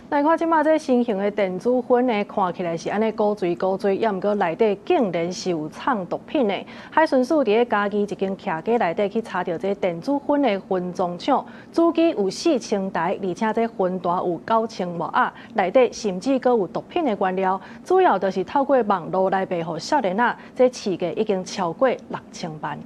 來看這馬這新型的電子薰呢，看起來是按呢古錐古錐，也毋過內底竟然是有藏毒品的。海巡署佇咧嘉義一間徛家內底去查著這電子薰的分裝廠，主機有4000台，而且這薰單有9000外盒，內底甚至閣有毒品的原料，主要就是透過網路來賣予少年仔，這市價已經超過6000萬。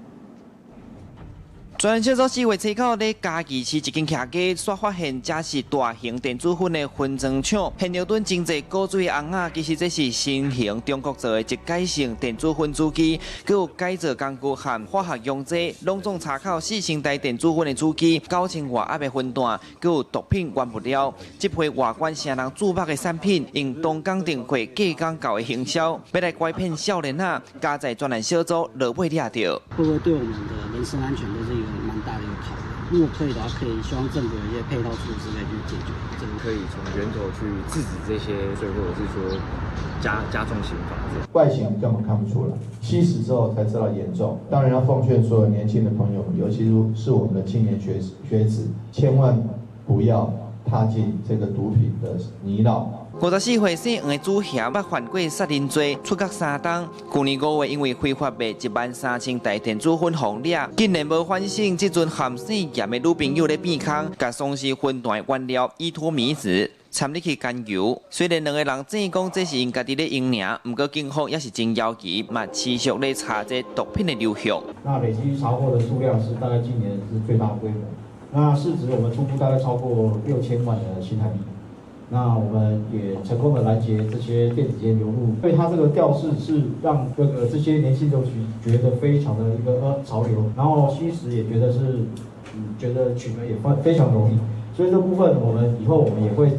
專案小組4月初九佇嘉義市一間徛家，煞發現這是大型電子薰的分裝廠，現場頂真濟古錐甕仔，其實這是新型中國做的一改性電子薰主機，閣有改造工具和化學溶劑，攏總查扣4000台電子薰的主機，9000外盒的薰單，閣有毒品原物料。這批外觀誠人注目的產品，用東港定會隔港教的行銷，欲來拐騙少年仔，佳在專案小組落尾掠著。會不會對我們的人身安全都是一個蠻大的一個考量？如果可以的話，可以希望政府有一些配套措施可以去解決。這個可以從源頭去制止這些罪，或者是說加重刑罰。外形根本看不出來，吸食之後才知道嚴重。當然要奉勸所有年輕的朋友們，尤其是我們的青年學子，千萬不要踏進這個毒品的泥淖。54歲姓黃的主嫌捌犯過殺人罪，出獄3冬。去年5月因為非法賣1萬3000台電子薰予掠，竟然無反省，這陣含姓嚴的女朋友咧變空，共喪屍薰單原料依托醚酯摻入去甘油。雖然兩个人證講這是𪜶家己咧用爾，毋過警方也是真枵奇，嘛持續咧查這毒品的流向。那累積查獲的數量是大概今年是最大規模，那市值我們初估大概超過6000萬的新台幣。那我們也成功的攔截這些電子菸流入，所以它這個調式是讓這些年輕族群覺得非常的一個潮流，然後吸食也覺得是覺得取得也非常容易，所以這部分我們以後我們也會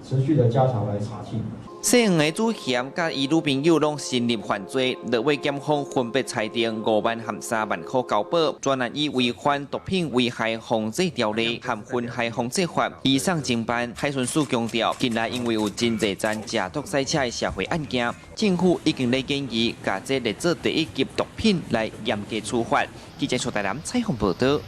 持續的加強來查緝。姓黃的主嫌佮伊女朋友攏承認犯罪，落尾檢方分別裁定5萬和3萬塊交保。專案以違反毒品危害防制條例和危害防制法移送偵辦。海巡署強調，近來因為有真濟宗食毒賽車的社會案件，政府已經咧建議共這列做第一級毒品來嚴格處罰。記者徐台南採訪報道。